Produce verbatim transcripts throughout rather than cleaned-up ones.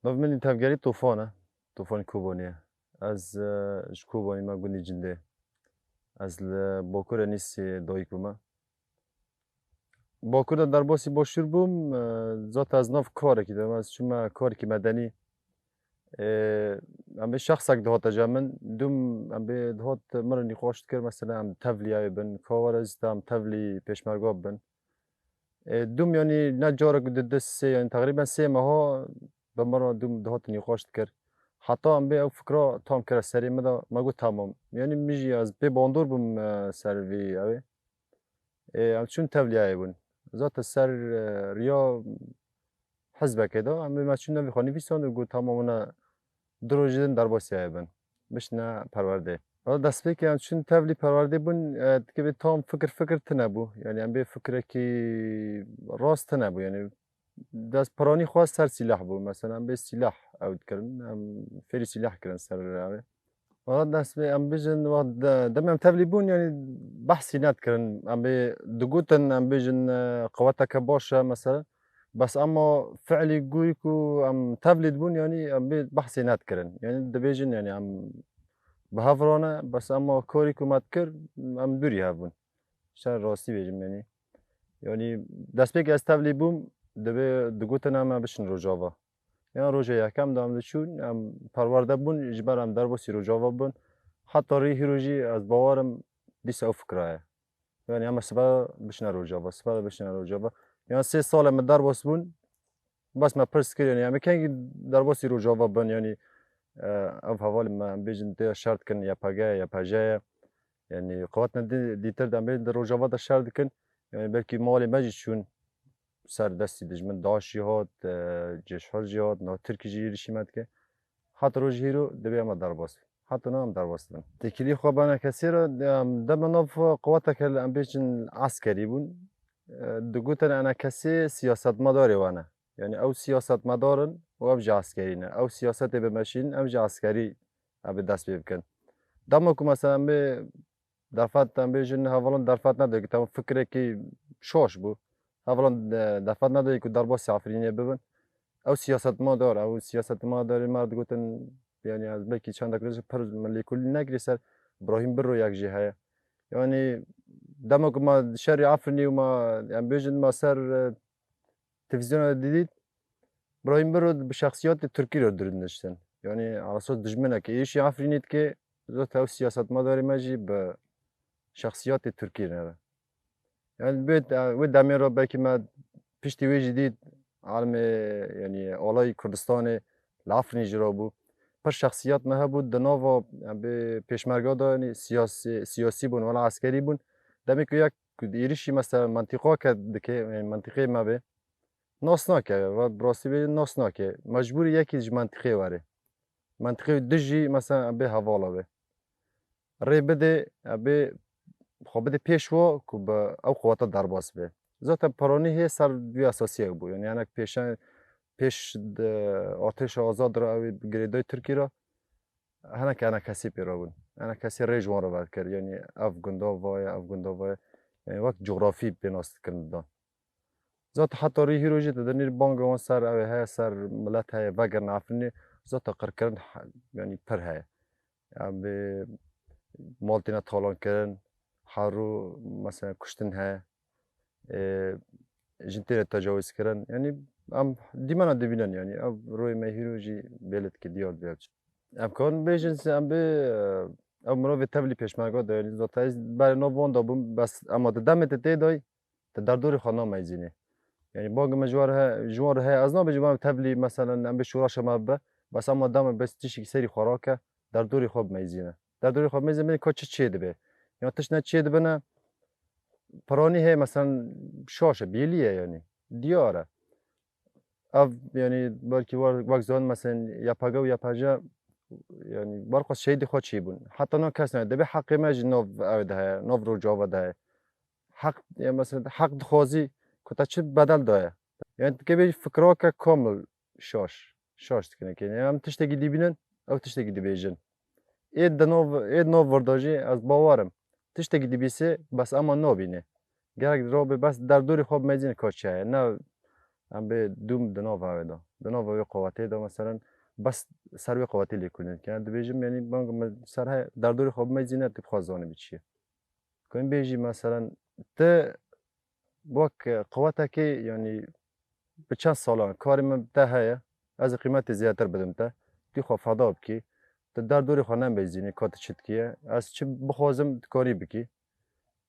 Ev min tevgerî Tufan e. Tufanî Kobanî ye. Ez, e, ji Kobanî me gundî Cindê. Ez li Bakurê Nîsê dayik bûme. Bakur de derbasî başûr bûm, e, zaten ez nav karekî de, ez çûme karekî medenî. E, em bê şexsek dihate cem min, dûm em bê dihat min re nîqaş dikir, mesela em tevlî ew bin, ka were zî em tevlî pêşmerga bibin. E, dûm yanî ne carek du du sê, yanî teqrîben sê meha bi min re dûm dihat nîqaş dikir. Heta em bê ew fikra tam kire serê min de, me got tamam. Yanî min jî ez pê bandor bûm, e, ser vî ew ê. E, em çûn tevliyayê bûn. Zaten ser, e, riya hizbekê de, em ê me çûn nevî xwe nivîsand û got tamam hûn e du rojê din derbasiyayê bin. Bişne perwerdê. Valla destpêkê em çûn tevlî perwerdê bûn, e, dikê bê tam fikir fikir tine bû. Yanî em bê fikirekî rast tine bû. Yanî dest piranî xwe ser sîlah bû. Mesela em bê sîlah ew dikirin, em fêrî sîlah kirin ser ew ê. Valla dest bê em bijin, wa de-, dem em tevlî bûn, yanî behsî nedikirin. Em bê digotin, em bijin, e, qeweteke baş e, mesela. Bes ema fiilî gûyî ku em tevlî dibûn, yanî em bê behsî nedikirin. Yanî dibêjin, yanî em bi hev re ne, bes ema karî ku me dikir, em dûrî hev bûn. Şer rastî bêjim, yanî. Yanî destpêkê ez tevlî bûm, dibê digotin em ê bişin Rojava. Yan roja yekem de em diçûn, em perwerde bûn, ji ber em derbasî Rojava bûn. Heta rê hîro jî ez bawer im dîsa ew fikra ye. Yanî em ê sibe bişine Rojava, sibe de bişine Rojava. Yan sê sal e min derbas bûn, bes me pirs kir, yanî em ê kengî derbasî Rojava bin, yanî, e, ev hevalên me, em bêjin tê şer dikin, Y P G, Y P J ye. Yanî qewetine dî-, dîtir de em bê di Rojava de şer dikin. Yanî belkî malê me jî çûn ser destî dijmin, DAIŞ jî hat, e, Cêşhur jî hat, nav Tirkî jî êrişî me dike. Heta roj hîro dibê em derbas bin. Heta niha em derbas dibin. Têkilî xwe bi enekesê re, em deme nav qeweteke li em bêjin eskerî bûn. E, digotin enekesê siyasetmedarê we ne. Yanî ew siyasetmedar in û ev jî eskerî ne. Ew siyasetê bimeşînin, ev jî eskerî ev ê dest pê bikin. Dema ku mesela em bê derfet, em bêjin hevalan derfet nedaye ku, tamam, fikrekî şaş bû. Hevalan, e, derfet nedaye ku derbasî Efrînê bibin. Ew siyasetmadar, ew siyasetmadarê me digotin, yanî ez belkî çendek roj pir min lêkolîn nekirî ser Brahîm Birro yek jî heye. Yanî dema ku me şerê Efrînê û me, em bêjin me ser, e, televîzyona didît, Brahîm Birro bi şexsiyatê Tirkî re dirûn diştin. Yanî ala esas dijmineke êrişî Efrînê dike, zot ew siyasetmedarê me jî bi şexsiyatê Tirkî re. Yanî wê, wê demê re belkî me piştî wê jî dît, alimê, yanî alayî Kurdistanê li Efrînê jî re bû. Pir şexsiyat me hebû, di nava, yanî, bi pêşmerga de, yanî siyasî, siyasî bûn, wela eskerî bûn. Demê ku yek ku êrişî mesela mentiqake dike, yanî mentiqê me be, nas nake, va bi rastî bê nas nake. Mecbûrî yekî ji mentiqê were. Mentiqê wî dijî mesela bê hevala be. Rê bide, bê xwe bide pêş wa ku bi ew qeweta derbas be. Zaten piranî hê ser vî esasiyek bû. Yanî hinek pêşe-, pêş di artêşa azad re ew ê girêdayî Tirkî re. Hinek enekesî pê re bûn. Enekesî rê ji wan re vedikir. Yanî ev gunda va ye, ev gunda va ye. Yanî wek cografî pê nas dikirin didan. Zaten heta rê hîro jî tu dinîr banga wan ser ew ê heye, ser milet heye, vegerin Efrînê. Zaten qirkirin he-, yanî pir heye. Em bi mal têne talan kirin, her rû mesela kuştin heye. Ê, jin têne tecawizkirin. Yanî em dîmena dibînin, yanî ev royê me hîro jî bêle dike diyar dibe. Em kan bêjin se em bê, e, ev mirovê tevlî pêşmerga de, yanî zaten ez berê nav wan de bûm, bes ema di demê te tê dayî, te derdorê xwe nameyzînê. Yanî bangê me ji wan re he-, ji wan re heye, ez nabêjim em tevlî, meselen, em bê şoreşa me bibe, bes ema dema bes tiştekî serî xwe rake, derdorê xwe bimeyzîne. Derdorê xwe bimeyzîne, bê ka çi çê dibe. Ya tişt ne çê dibine, piranî heye, meselen, şaş e, bêlî ye, yanî diyar e. Ev, yanî belkî war, wek zan, meselen, Y P G û Y P J, yanî bar xwe şehîdê xwe çêbûn. Heta niha kes ne, dibê heqê me jî nav ew de heye, nav Rojava de heye. Heq, ya mesela heq dixwazî ku te çi bedel daye. Yani dikê bê fikrake kamil şaş. Şaş dikine kê. Yani em tiştekî dibînin, ew tiştekî dibêjin. Ê di nav, ê di nav vir de jî ez bawer im. Tiştekî dibîse, bes ema nabîne. Gerek rabe bes derdorê xwe bimeyzîne ka çi heye. Ne Em bê dûm di nava wê de. Di nava wê qewetê de, meselen, bes ser wê qewetê lêkolîn dike. Dibêjim, yanî, bang min ser he, derdorê xwe bimeyzîne, tu bixwe zanî bi çi ye. Ku em bêjî, meselen, tu wek qewetekê, yanî, bi çend salan karê min te heye, ez ê qîmetê zêdetir bidim te, tu xwe feda bikî, tu derdorê xwe nemeyzînî, ka tu çi dikî ye, ez çi bixwazim, tu karî bikî.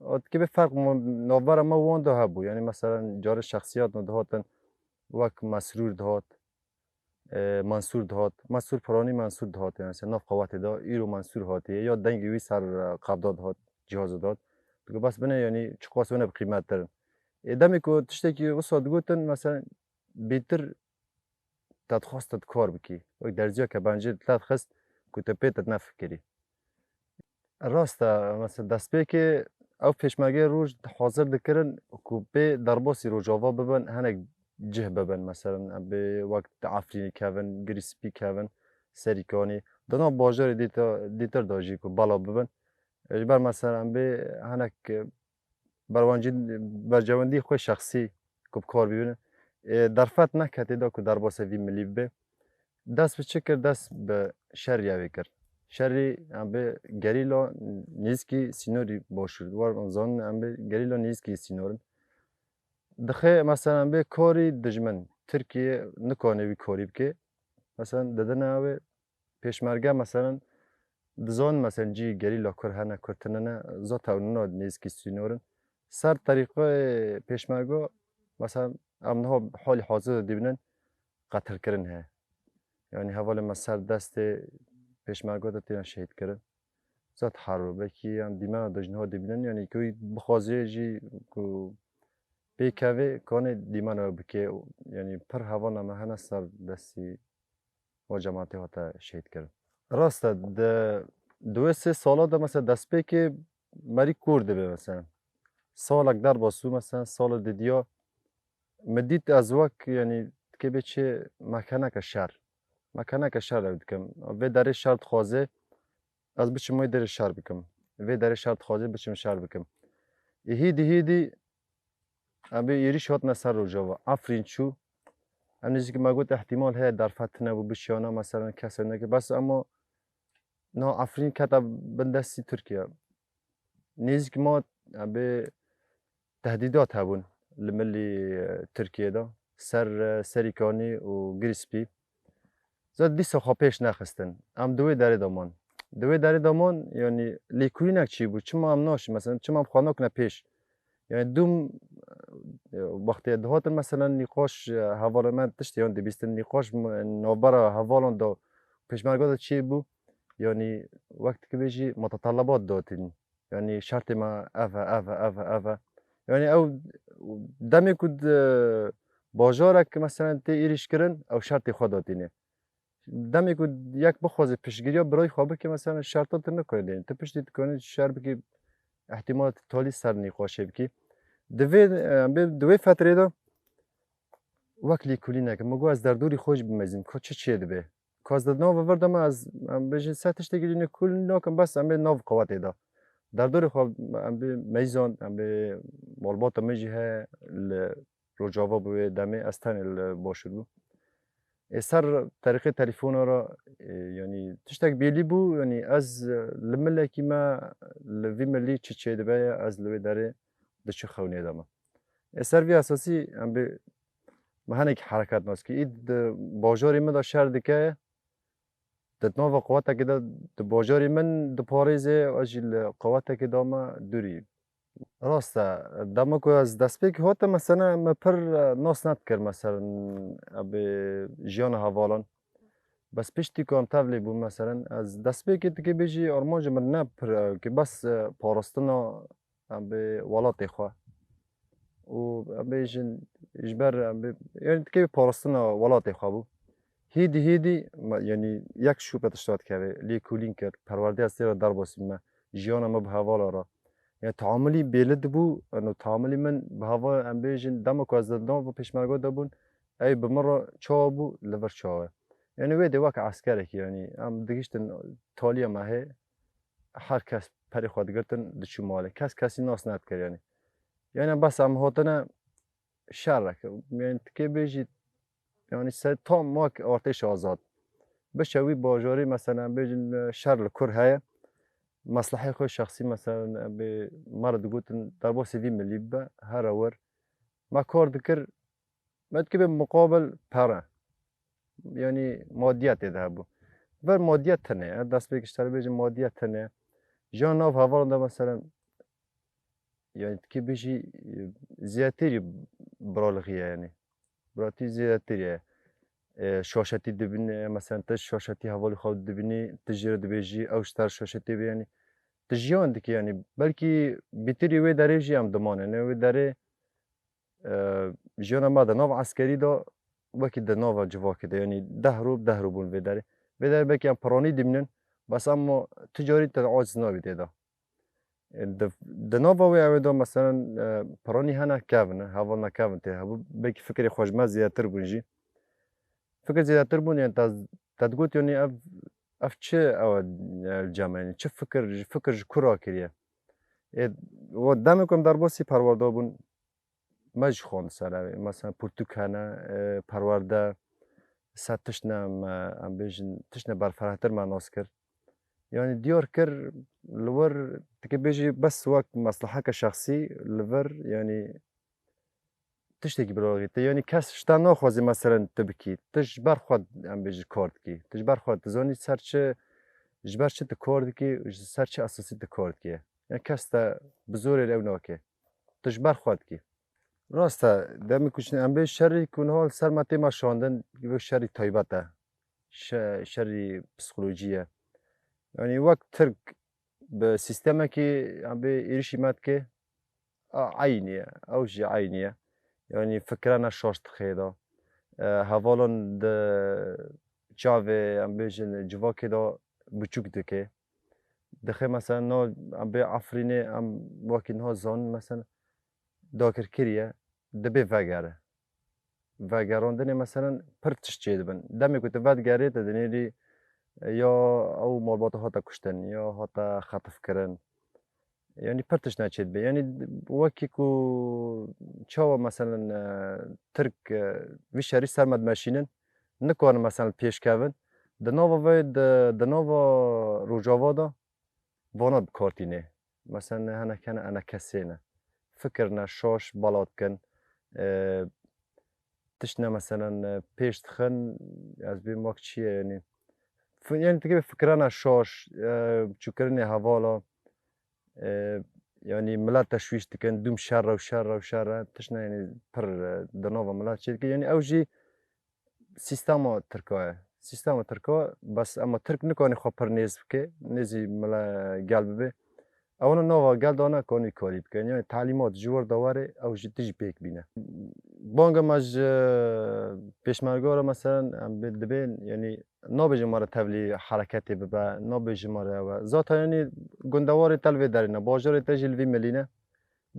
O dikê bê ferq mo-, navbera me wan de hebû. Yanî, meselen, carê şexsiyat me dihatin, wek Mesrûr dihat, e, Mansûr dihat. Mesrûr Piranî Mansûr dihat, yanî, ser nav qewetê de, îro Mansûr hatiye. Ya dengê wî ser, e, qebda dihat, cîhaza dihat. Digo bes bine, yanî, çiqas wene bi qîmettir in. Ê, demê ku tiştekî wisa digotin, meselen, bêtir te dixwast te kar bikî. Wek derziya kebancî te dixist ku te pê te nefikirî. Rast e, mesela destpêkê ew pêşmergeyê roj hazir dikirin ku pê derbasî Rojava bibin, hinek cih bibin, mesela em bê wek di Efrînê kevin, Girîspî kevin, Serîkanî, di nav bajarê dîtir, dîtir de jî ku bela bibin. Ji ber mesela em bê hinek berwancî, bercewendî xwe şexsî ku bi kar bibînin. Ê, derfet neketê da ku derbasê vî milî bibe. Dest bi çi kir? Dest bi şerî ew ê kir. Şerî em bê gerîla nêzîkî sînorî başûr. War em zanin em bê gerîla nêzîkî sînor in. Dixê mesela em bê karî dijmin. Tirkiye nikane wî karî bike. Mesela didine ew ê pêşmerge, mesela dizan, mesela cî gerîla kur hene, kur tune ne, zat ew nina nêzîkî sînor in. Ser terîqê pêşmerge, mesela em niha halî hazir de dibînin, qetilkirin heye. Yanî hevalê me ser destê pêşmerge de têne şehîd kirin. Zat her ro, belkî em dîmena de ji niha dibînin, yanî ku bixwaze jî ku pê keve, kanê dîmena bike, yanî pir hevalna me hene ser destî û cemaetê hate şehîd kirin. Rast e, di, di wê sê sala de mesela destpêkê merî kûr dibe mesela. Salek derbas bû mesela, salê didiya min dît ez wek, yanî, dikê bê çi mekaneke şer. Mekaneke şer ew dikim. Vê derê şer dixwaze ez biçim wê derê şer bikim. Vê derê şer dixwaze biçim şer bikim. Ê hîdî hîdî em bê êrîş hatine ser Rojava. Efrîn çû. Em nêzîkî me got, îhtîmal heye derfet tune bû bişiyana, meselen, kesê neke. Bes ema na Efrîn kete bin destî Tirkiye. Nêzîkî ma em bê tehdîdat hebûn li milî, e, Tirkiye de. Ser, e, Serîkanî û Girîspî. Zat dîsa xwe pêş nexistin. Em di wê derê de man. Di wê derê de man, yanî lêkolînek çêbû. Çima em naşin? Mesela, çima em xwe nakine pêş? Yanî dûm, e, wextê dihatin, mesela, nîqaş, e, hevalên me tiştê yan dibîstin, nîqaş m-, navbera hevalan de, pêşmerga de çêbû. Yanî wek dikê bêjî mutetelebat datîn. Yanî şertê me ev e, ev e, ev e, ev e. Yanî ew demê ku di bajarek, meselen, tê êrîş kirin, ew şertê xwe datîne. Demê ku yek bixwaze piştgiriya birayî xwe bike, meselen, şerta tu nikare dêne. Tu piştî dikanî şer bikî, îhtîmal tu talî ser nîqaşê bikî. Di vê, em bê, di wê fetrê de wek lêkolînek, min got ez derdorî xwe jî bimezînim, ka çi çê dibe. Ka ez di nav vir de me ez, em bêjin, ser tiştekî jî lêkolîn nakim, bes em bê nav qewetê de. Derdorê xwe em bê meyzan, em bê malbata min jî heye li Rojava bi wê demê, ez tenê li başûr bûm. Ê ser terîqê telefona re, ê, yanî tiştek bêlî bû, yanî ez, e, li milekî me, li vî milî çi çêdibe ye, ez li wê derê di çi xewnê de me. Ê ser vî esasî em bê, me hinekî hereket nas kir. Îd di bajarê min de şer dike, di nava quwetekê de di bajarê min diparêze, ez jî li quwetekê de me dûrî. Rast e, dema ku ez destpêkê hatim, mesela, me pir, e, nas nedikir, mesela, em bê jiyana hevalan. Bes piştî ku em tevlê bûn, mesela, ez destpêkê dikê bêjî armanca min ne pir, e, ki bes, e, parastina, em bê welatê xwe. Û em bêjin ji ber, em bê, yanî dikê parastina welatê xwe bû. Hîdî hîdî, me, yanî yek şûpe tişta dikeve, lêkolîn kir, perwerdeya sê re derbasî me, jiyana me bi hevala re. Yanî teamilî bêlid bû, eno teamilî min bi heval, em bêjin, dema ku ez di nava pêşmerga de bûn, ew bi min re çawa bû, li vir çawa. Yanî wê dê wek eskerekî, yanî em digihîştin taliya me hê, her kes perê xwe digirtin, diçû malê. Kes kesî nas nedikir, yanî. Yanî bes em hatine, şerek. Yani tikê bêjî, yani se tam wek artêşa azad. Biçe wî bajarî, mesela bêjin, e, şer li kur heye. Meslehê xwe şexsî, mesela, em bê me re digotin derbasî vî milî bibe, here wir. Me kar dikir, me dikê bê muqabil pere. Yani madiyet tê de hebû. Ver madiyet tune ye. Dest pê kiştere bêjin madiyet tune ye. Jiyan nav hevalan de, mesela, yani tikê bêjî, e, zêdetirî biralixî ye yani. Biratî zêdetirî ye. E, şaşetî dibîne, mesela tu şaşetî hevalî xwe dibînî, tu jê re dibêjî, ew ji te re şaşetî be yani. Tu jiyan dikî yani. Belkî bîtirî wê derê jî em dimanin. Wê derê, e, jiyana me di nav eskerî de wekî di nava civakê de, yani deh rû, deh rû bûn vê derê. Vê derê belkî em piranî dimînin, bes ama tu carî te aciz nabî tê de. E, di, di nava wê ew ê de, meselen, e, piranî hene kevin, e, hevalna kevin tê hebû. Belkî fikirê xwe ji me zêdetir bûn jî. Fikir zêdetir bûn, yani te, te digot, yani ev, ev çi ew e, e, cem e, yani çi fikir, ji fikir ji ku rakiriye? Ê, we demê ku em derbasî perwarda bûn, me jî xwend ser ev ê. Mesela pirtûk hene, e, perwerde, ser tişt ne, em, e, em bêjin, tişt ne berfirehtir me nas kir. Yani diyar kir, li wir, dike bêjî bes wek mesleheke şexsî, li vir, yani tiştekî birarî te. Yani kes ji te naxwazî, meselen, tu bikî. Tu ji ber xwe, em bêjî, kar dikî. Tu ji ber xwe dizanî ser çi, ji ber çi tu kar dikî, ji ser çi esasî tu kar dikî. Yani kes te bi zorê ew nake. Tu ji ber xwe dikî. Rast e, demê ku em bê şerî ku niha li ser me tê meşandin, wek şerî taybet e. Şe-, şerî psîkolojî ye. Yani wek Tirk bi sîstemekî em bê êrişî me dike, a, eynî ye. Ew jî eynî ye. Yani fikirana şaş dixê de. E, hevalan di çavê, em bêjin, civakê de biçûk dike. Dixê mesela no, em bê Efrînê, em wekî niha zanin mesela dagirkirî ye, dibê vegere. Vegerandinê mesela pir tişt çêdibin. Demê ku tu vedigerê, te dinêrî, e, ya ew malbata hate kuştin, ya hate xetifkirin. Yani pir tişt ne çêdibe. Yani wekî ku çawa mesela, e, Tirk, e, vî şerî ser me dimeşînin, nikarin mesela pêşkevin. Di nava vê, di, di nava Rojava de vana bi kar tîne. Mesela hinek hene enekesê ne. Fikir ne, şaş, bala dikin. E, tişt ne, mesela, e, pêş dixin, ez bêm wek çi ye, yani. Fi-, yani, dike fikirana şaş, e, çûkirinê hevala, e, yani, milet teşwîş dikin, dûm şer e û şer e û şer e. Tişt ne, yani, pir, e, di nava milet çêdike. Yani, ew jî sîstema Tirka ye. Sîstema Tirka, bes ema Tirk nikane xwe pir nêz bike, nêzî mile gel bibe. Ewana nava gel dane kanî karî bikin. Yani talîmat ji wir de were, ew ji tu jî pêk bîne. Banga me ji pêşmerga re, meselen, em bê dibên, yani nabêjin me re tevlî hereketê bibe, nabêjin me re ew e. Zaten yani gundewarê te li vê derê ne, bajarê te jî li vî milî ne.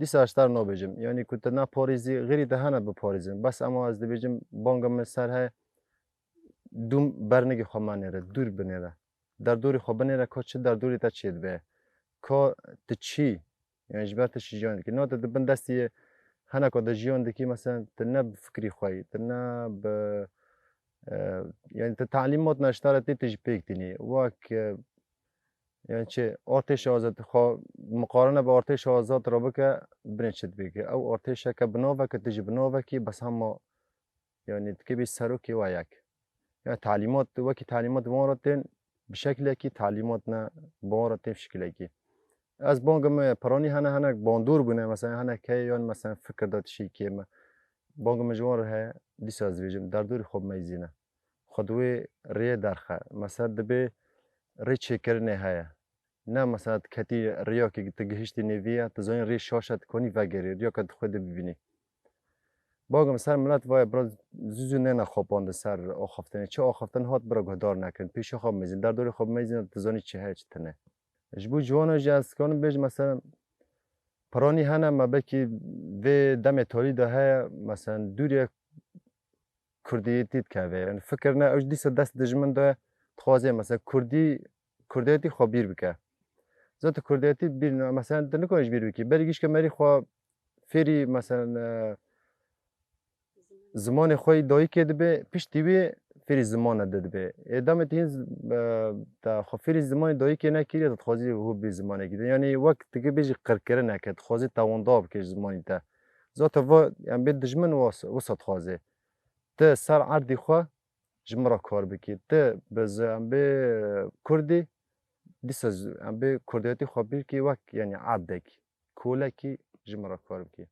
Dîsa ez ji te re nabêjim. Yanî ku tu ne parêzî, xêrî te hene biparêzin. Bes ema ez dibêjim, banga min ser heye, dûm bernigê xwe menêre, dûr binêre. Derdorê xwe binêre, ka çi derdorê te çêdibe. Ka tu çî, yani ji ber tu çi jiyan dikî. No tu di bin destî hene ka tu jiyan dikî, mesela tu ne bi fikrî xwe yî, tu ne bi, e, yani tu talîmat ne ji te re tê, tu jî pêk tînî. Wek, e, Yani çi, artêşa azad xwe miqarene bi artêşa azad re bike, binê çi dibêke? Ew artêşeke bi naveke, tu jî bi navekî, bes hema, yani dikê bî serokê we yek. Yani talîmat, wekî talîmat bi wan re tên bi şekilekî, talîmat ne bi wan re tên bi şekilekî. Ez banga min piranî hene, hene bandor bûne, mesela hene keye yan mesela fikir de tişî kê me. Banga min ji wan re heye, dîsa ez dibêjim, derdorî xwe bimeyzîne. Xwe di wê rêyê derxe. Mesela dibê rê çêkirinê heye. Ne mesela tu ketî rêyakê, tu gihiştî nêvî ye, tu zanî rê şaş e, tu kanî vegerî, rêyaka tu xwe de bibînî. Bagim ser milet vaye bira zû zû nêne xapandin ser axaftinê. Çi axaftin hat bira guhdar nekin. Pêşiya xwe bimeyzîn. Derdorê xwe bimeyzîn, tu zanî çi heye, çi tune. Ji bo ciwana jî ez dikarim bêjim, mesela, piranî hene, me belkî vê demê talî de heye, mesela, dûrê kurdiyetî dikeve. Yani fikir ne, ew dîsa dest dijmin de dixwaze, mesela, kurdî, kurdiyetî xwe bîr bike. Zaten kurdiyetî bîr ne, mesela, tu nikarî ji bîr bikî. Berî gişke merî xwe fêrî, mesela, e, zimanê xwe yî dayikê dibe, piştî wê fêrî zimana di dibe. Ê demê tu hîn z-, e, te xwe fêrî zimanê dayikê nekiriye, tu dixwazî hû bî zimanekî din. Yanî wek tu bêjî qirkirineke, dixwazî tewanda bike ji zimanî te. Zaten va, em bê dijmin wisa, wisa dixwazê. Tu ser erdî xwe ji min re kar bikî. Tu bi zi-, em bê kurdî, dîsa z-, em bê kurdiyetî xwe bîr kî wek, yanî erdekî, kolekî ji min re kar bikî.